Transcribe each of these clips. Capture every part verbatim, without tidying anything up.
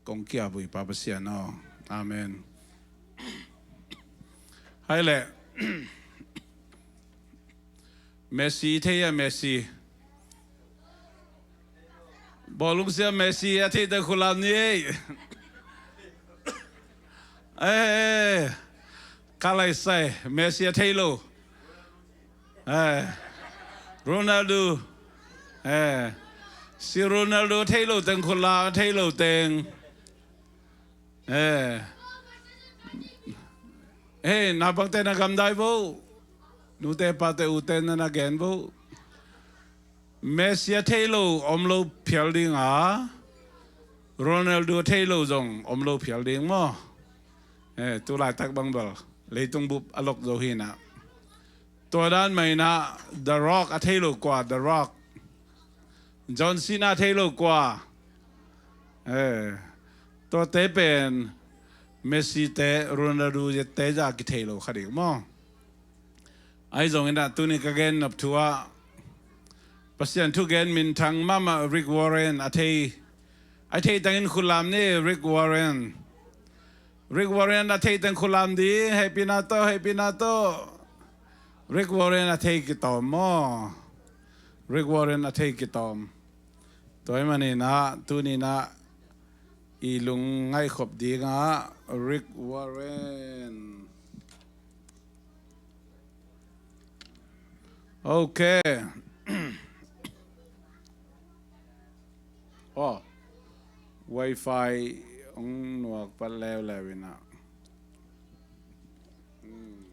Kong kia vui pa Pasian aw. Amen. Hai le. Messi thei a Messi. Bawlung sia Messi a thei teng khulam ni ei. Eh, ka lai sai Messi a thei lo. Eh, Ronaldo. Eh, si Ronaldo thei lo teng khula thei lo teng. Eh. Hei, na bangte na gamdai vo. Nute pate ute na na gen vo. Messi a thei lo om lo phial ding a, Ronaldo a thei lo zong om lo phial ding maw? Eh, tu laitak bang bel leitung bup a lok zo hi na. Tua dan mai na The Rock a thei lo kua, The Rock. John Cena a thei lo kua. Eh, tuate pen Messi te, Ronaldo te za kithei lo kha ding maw? Ahi zongin ah tuni ka gen nop thu ah Pasian thu gen minthang mahmah Rick Warren a thei, a thei tangin khulam ni Rick Warren. Rick Warren a thei tang khulam ding, hei pi na to, hei pi na to. Rick Warren a thei kitawm maw? Rick Warren a thei kitawm. Tua hi manin ah tuni na i lung ngaihkhop ding ah Rick Warren. Ok. Oh, wifi ong nuak pat leuleu ina. Hmm.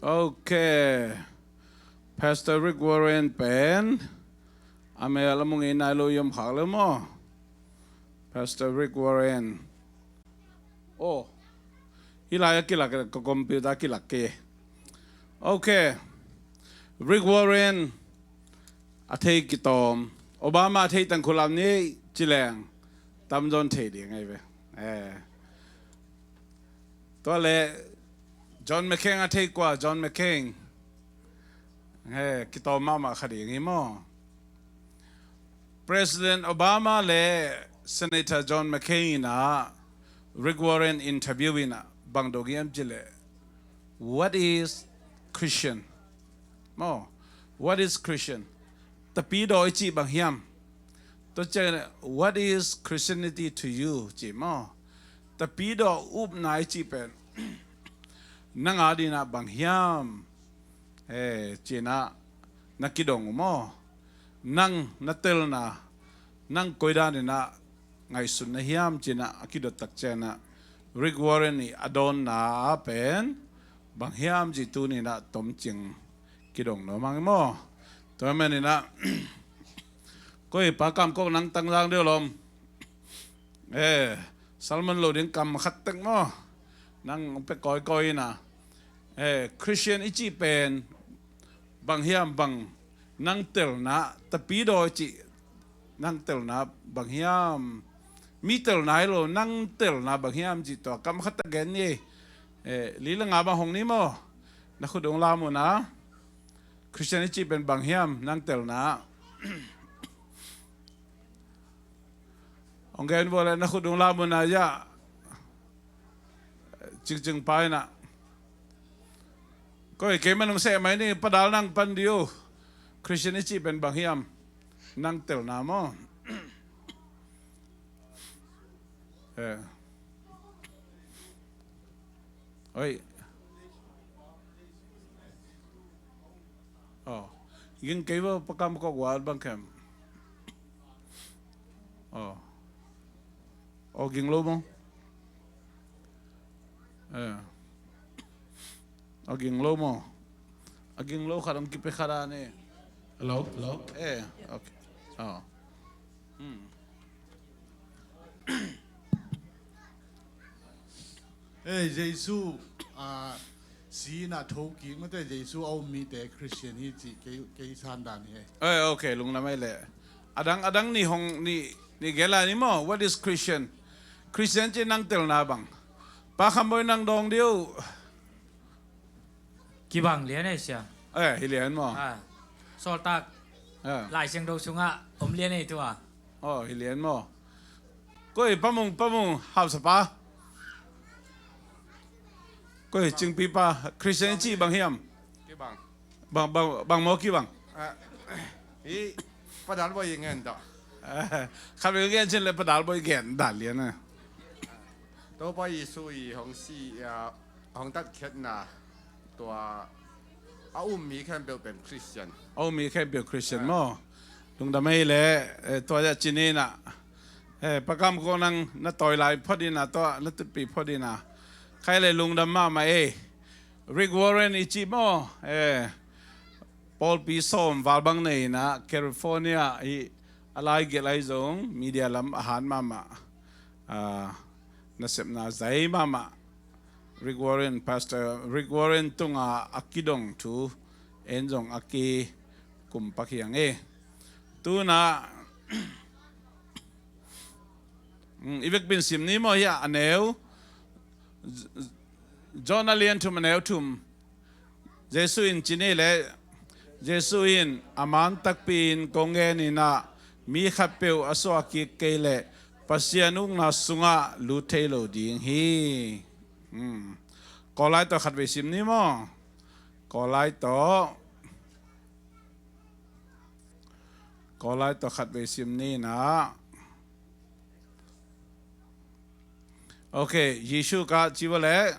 Ok. Pastor Rick Warren pen a mel a mung i nai lo i om khak le maw? Pastor Rick Warren. Oh. Hi lai a kilak, ka computer kilak ke. Ok. Rick Warren a thei kitawm. Obama a thei tang khulam ni ci leng tamzaw in thei ding ahi ve. Eh. Tua le John McCain a thei kua, John McCain. Eh, kitawm mahmah kha ding hi maw? President Obama le Senator John McCain in ah Rick Warren interview in ah bang dong hiam ci le, "What is Christian?" Maw, "What is Christian?" Tapidaw i cih bang hiam? Tua ciang, "What is Christianity to you?" ci maw. Tapidaw upna i cih pen nang ading ah bang hiam? Eh, ci-in ah na kidong uh maw? Nang na telna, nang koi dan in ah ngaihsun na hiam ci-in ah a kidot tak ciang ah Rick Warren i a dawnna pen bang hiam ci tuni-in ah tomcing kidong nuam hang maw? Tua manin ah koi pa kam kok nang tangzang deuh lom. Eh, sermon lo ding kam khat tek maw? Nang pe kawikawi ina. Eh, Christian i cih pen bang hiam, bang nang telna, tapidaw i cih nang telna bang hiam? Mi telna hi lo, nang telna bang hiam cih tua kam khat tek gen ni. Eh, li le nga bang hong ni maw? Na khut ung lam un a. Christian i cih pen bang hiam, nang telna? Hong gen vua le na khut ung lam un a ya. Cingcing pa ina. Koi, kei man hong seh mai ni, padal nang pan di uh. Christian i cih pen bang hiam, nang telna maw? Eh. Oi. Oh. Ging kei vo pakam kok wal bang kem. Oh. Oh, ging lo mo. Eh. Oh, ging lo mo. A ging lo khat hong kipe khat a ni. Hello, hello. Eh, okay. Oh. Hmm. Eh, Jesu, ah, si na tho kik mate Jesu a um mite Christian hi ci kei, kei san dan hi. Eh, okay, lunglam ai le. adang, adang nih hong, nih, nih gen lai ni maw. What is Christian? Christian ci nang telna bang. Pa Kham Bawi nang dawng dih uh. Kibang lian ei sia. Eh, hi lian maw. Ah, Sawltak. Ah. Lai Siangtho sungah om lian ei tua. Oh, hi lian maw. Koi Pa Mung, Pa Mung, hausapa. Koi Cingpi pa, Christian ci bang hiam. Kibang. Bang, bang, bang maw kibang. Ah, hi, Pa Dal Bawi i ngen dah. Khat vei gen cin le Pa Dal Bawi gen dah lian a. Topa Jesu i hong si, ah, hong tatkhiatna tua a um mi khempeuh pen Christian. A um mi khempeuh Christian maw. Lungdam ei le, eh, tua ya cin ina. Eh, Pa Kam Kong nang na tawi lai phot ina tua, na tutpi phot ina. Khai le lungdam mahmah ei. Rick Warren i ci maw, eh, pawlpi sawm val bang nei ina, California i a lai gelh ai zong, media lam a han mahmah. Ah, nasepna zai mahmah. Rick Warren, Pastor Rick Warren tunga a kidong thu en zong a kikum pak hiang e. Tuna, mm, i vekpin sim ni maw hi a, a neu. J-, J-, John a lian thum a neu thum. Jesu in cini le, Jesu in a man takpi in kong gen ina, mi khatpeuh a suah kik kei le Pasian ukna sungah lut thei lo ding hi. Hmm. Kawlai tawh khat vei sim ni maw. Kawlai tawh. Kawlai tawh khat vei sim ni na. Ok, Jesu ka ci va le.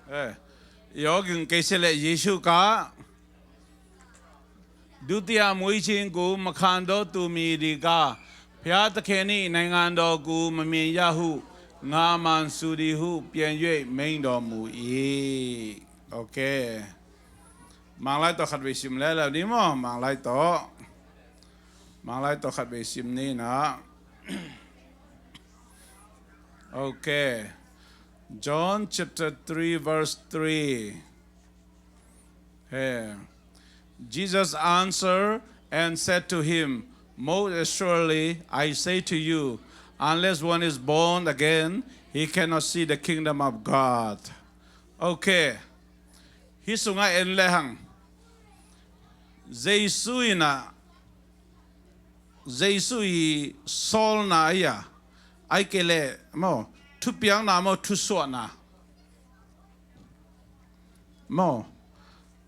Eh, i awging kei se le Jesu ka. ဒုတိယမွေးခြင်းကို မခံသောသူမည်သည်ကား၊ ဘုရားသခင်နှင့် နိုင်ငံတော်ကို မမြင်ရဟု ငါမှန်ဆိုသည်ဟု ပြန်၍ မိန့်တော်မူ၏။ Ok. Mang Lai tawh khat vei sim le, le ni maw, Mang Lai tawh. Mang Lai tawh khat vei sim ni na. Ok. John chapter three, verse three. Hey. Jesus answered and said to him, most assuredly, I say to you, unless one is born again, he cannot see the kingdom of God. Ok. Hih sungah en le hang. Jesu in a, Jesu i sawlna ahi a, ahih kei leh maw, thupiakna maw, thusuahna. Maw,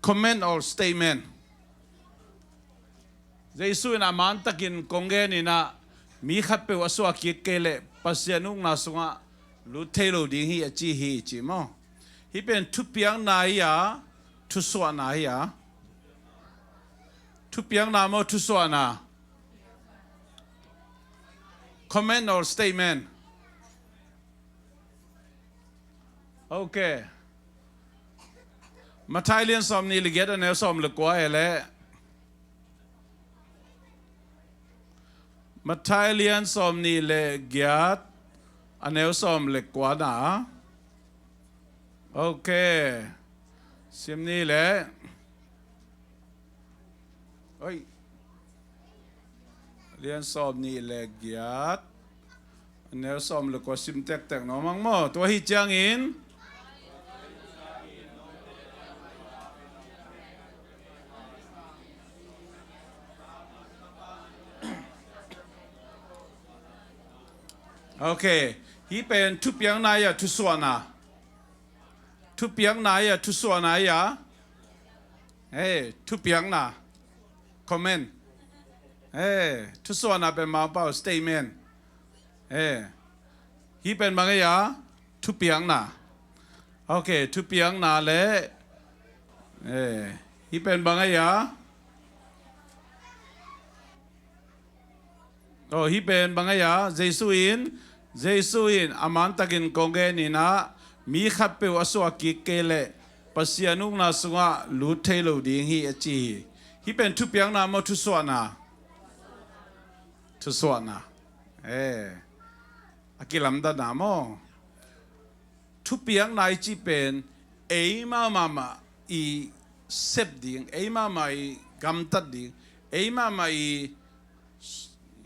comment or statement. Jesu in a man takin kong gen in a, mi khatpeuh a suah kik kei leh Pasian ukna sungah lut thei lo ding hi a ci hi ci maw. Hih pen thupiakna hi a, thusuahna hi a. Thupiakna maw, thusuahna. Comment or statement. Ok. Matthai lian sawm nih le giat a neu sawm le kua e le. Matthai lian sawm nih le giat a neu sawm le kua na. Ok. Sim ni le. Oi. Lian sawm nih le giat. A neu sawm le kua sim tektek nuam hang maw. Tua hi ciangin. Ok. Hih pen thupiakna hi a, thusuahna. Thupiakna hi a, thusuahna hi a. Hey, thupiakna. Comment. Hey, thusuahna pen Mangpau statement. Hey. Hih pen bang hi a, thupiakna. Ok, thupiakna le. Hey. Hih pen bang hi a. Oh, hih pen bang hi a, Jesu in, Jesu in a man takin kong gen in a, mi khatpeuh a suah kik kei leh Pasian ukna sungah lut thei lo ding hi a ci hi. Hih pen thupiakna maw, thusuahna? Thusuahna. Eh. A kilamdanna maw? Thupiakna i cih pen ei mahmah i sep ding, ei mahmah i gamtat ding, ei mahmah i,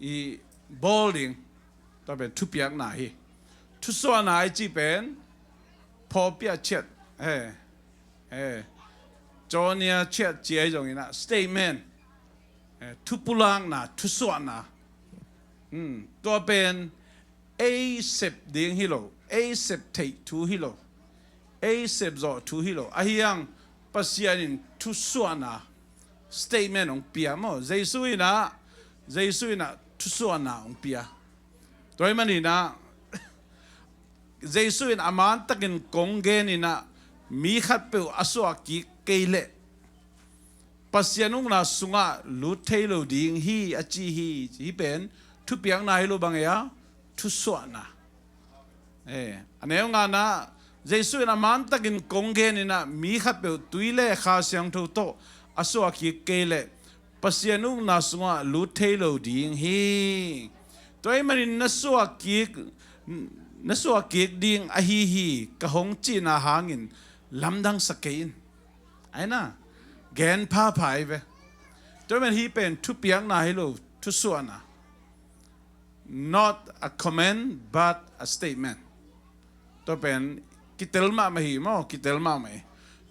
i bawl ding. Tua pen thupiakna hi. Thusuahna i cih pen pawlpi a ciat, eh, eh, cawnia ciat ci ahi zongin ah statement, eh, thupulakna, thusuahna. Hmm, tua pen ei sep ding hi lo, ei sep theih thu hi lo, ei sep zawh thu hi lo. Ahi hang Pasian in thusuahna statement hong pia maw? Jesu in ah, Jesu in ah thusuahna hong pia. Tua ahih manin ah Jesu in a mantakin kong genin ah mi khatpeuh a suah kik kei leh Pasian ukna sungah lut thei lo ding hi a ci hi. Hih pen thupiakna hi lo, bang ei a, thusuahna. Eh, a neu ngana, Jesu in a mantakin kong genin ah mi khatpeuh tui le Kha Siangtho tawh a suah kik kei leh Pasian ukna sungah lut thei lo ding hi. Tua ahih manin na suah kik, na suah kik ding ahi hi, ka hong cihna hangin lamdang sa kei in. Aina, gen phapha hi ve. Tua ahih manin hih pen thupiakna hi lo, thusuahna. Not a comment, but a statement. Tua pen kitel mahmah hi maw, kitel mahmah hi.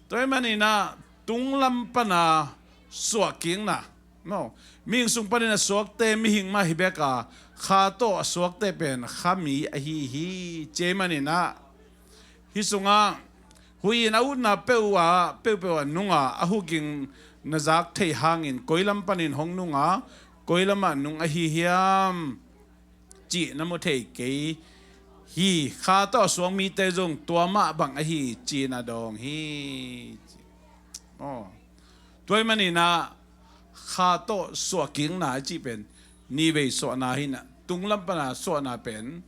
Tua ahih manin ah tunglam pana suahkikna maw? Mihing sung panin a suakte mihing mah hi bek a, Kha tawh a suakte pen Kha mi ahi hi. Tua ahih manin ah hih sungah huih in a utna peuh ah, peuhpeuh ah nung a, a huging na zak theih hangin koi lam panin hong nung a, koi lamah nung ahi hiam cih na mu thei kei hi. Kha tawh a suak mite zong tua mah bang ahi ci-in a dawng hi. Aw. Tua ahih manin ah Kha tawh suahkikna i cih pen nihvei suahna hi-in ah, tunglam pana suahna pen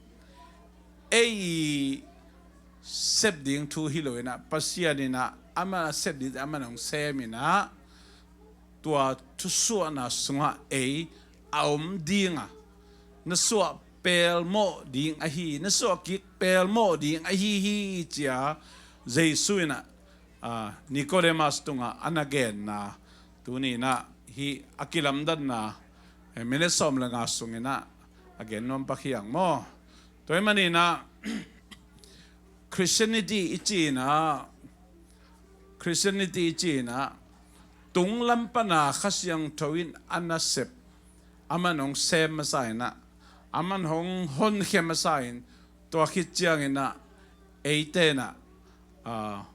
ei sep ding thu hi lo-in ah, Pasian in ah amah a sep ding, amah in hong sem in ah, tua thusuahna sungah ei a om ding a, na suah pelmawh ding ahi, na suah kik pelmawh ding ahi hi, ci-a Jesu in ah, ah, Nicodemus tungah a na genna, tuni-in ah hih a kilamdanna, eh, minute sawm le nga sungin ah a gen nuam pak hi hang maw? Tua ahih manin ah Christianity i cih in ah, Christianity i cih in ah, tunglam pana Kha Siangtho in a na sep, amah in hong sem masa in ah, amah in hong honkhia masa in, tua khit ciangin ah eite in ah, ah,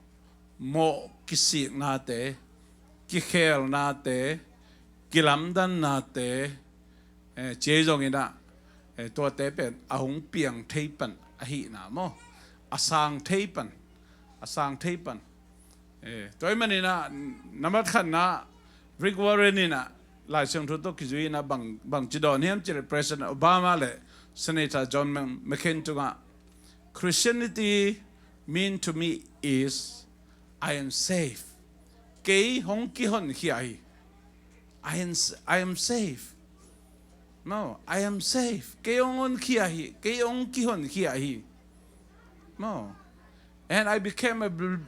mawh kisiknate, kikhelnate, kilamdannate, eh, ci ahi zongin ah, eh, tuate pen a hong piang thei pan ahihna maw? A sang thei pan, a sang thei pan. Eh, tua ahih manin ah, nambat khatna, Rick Warren in ah, Lai Siangtho tawh kizui in ah bang, bangci dawn hiam cih leh President Obama le Senator John Mc-, McCain tungah, "Christianity mean to me is I am safe." Kei hong kihonkhia hi. I am, I am safe. No, I am safe. Kei hong honkhia hi. Kei hong kihonkhia hi. No. And I became a bel-,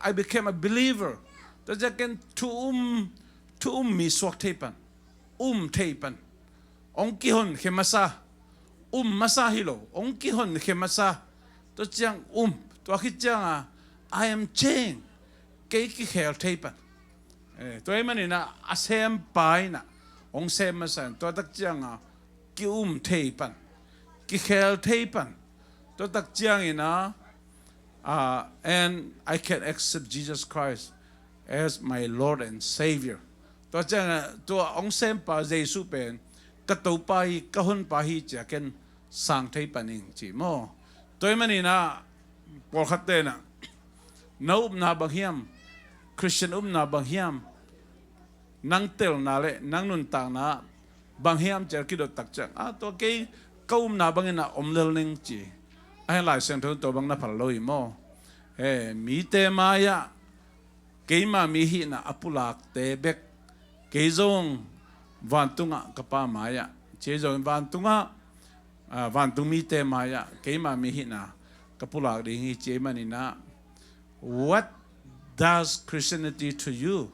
I became a believer. Tua ciang ken thu um, thu um mi suak thei pan. Um thei pan. Hong kihonkhia masa. Um masa hi lo. Hong kihonkhia masa. Tua ciang um. Tua khit ciang a, I am changed. Kei kikhel thei pan. Eh, tua ahih manin ah, a sempa in ah hong sem masa in, tua tak ciang a, ki-um thei pan, kikhel thei pan. Tua tak ciangin ah, ah, and I can accept Jesus Christ as my Lord and Savior. Tua ciang a, tua hong sempa Jesu pen ka Topa hi, ka honpa hi ci-a ken sang thei pan ing ci maw? Tua ahih manin ah, pawlkhatte in ah, na upna bang hiam, Christian upna bang hiam, nang telna le nang nuntakna bang hiam ci-a kidot tak ciang, ah, tua kei ka upna bangin ah om lel ning ci. Ahi, Lai Siangtho in tua bang na phal lo hi maw? Eh, mite mai-ah keima mi hihna a pulakte bek, kei zong vantungah ka Pa mai-ah, ci ahi zongin vantungah ah, vantungmite mai-ah keima mihina ka pulak ding hi ci ahih maninah, what does Christianity to you?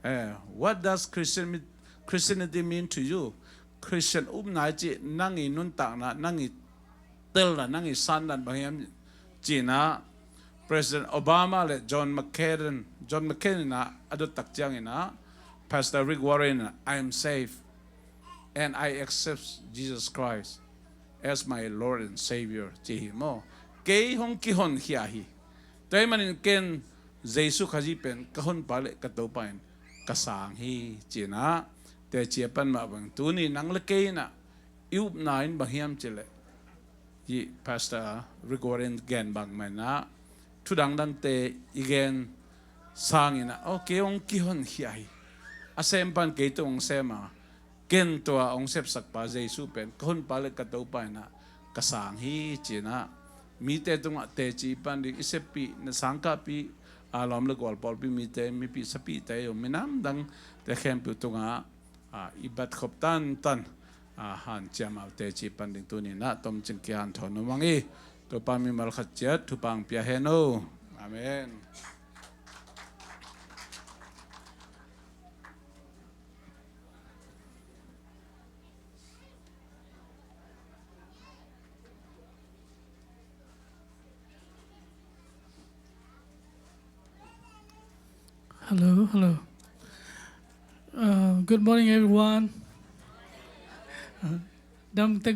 Eh, what does Christian, Christianity mean to you? Christian upna i cih nang i nuntakna, nang i telna, nang i sandan bang hiam cinah, President Obama le John McCain, John McCain inah a dottak cianginah, Pastor Rick Warren inah, "I am saved and I accept Jesus Christ as my Lord and Savior," ci hi maw. Kei hong kihonkhia hi. Tua ahih manin ken Jesu Khazih pen ka honpa le ka Topa in ka sang hi cinah, teci a pan mah bang tuni nang le kei inah i upna in bang hiam cileh, hih Pastor Rick Warren gen bang mah inah, thu dangdangte i gen sanginah, oh, kei hong kihonkhia hi. A sem pan kei tung hong sem a, ken tua hong sepsakpa Jesu pen ka honpa le ka Topa inah ka sang hi cinah, mite tungah teci pan ding i seppih na sangkahpih, a lawm le gual pawlpi mite, mipi sapihte, minam dangte khempeuh tungah, ah, i bat khop tantan, ah, hanciam a teci pan ding tuni inah tomcing kihanthawn nuam ing. Topa mimal khat ciat thupha hong pia hen o. Amen. Hello, hello. Uh, good morning, everyone. Uh, dam tek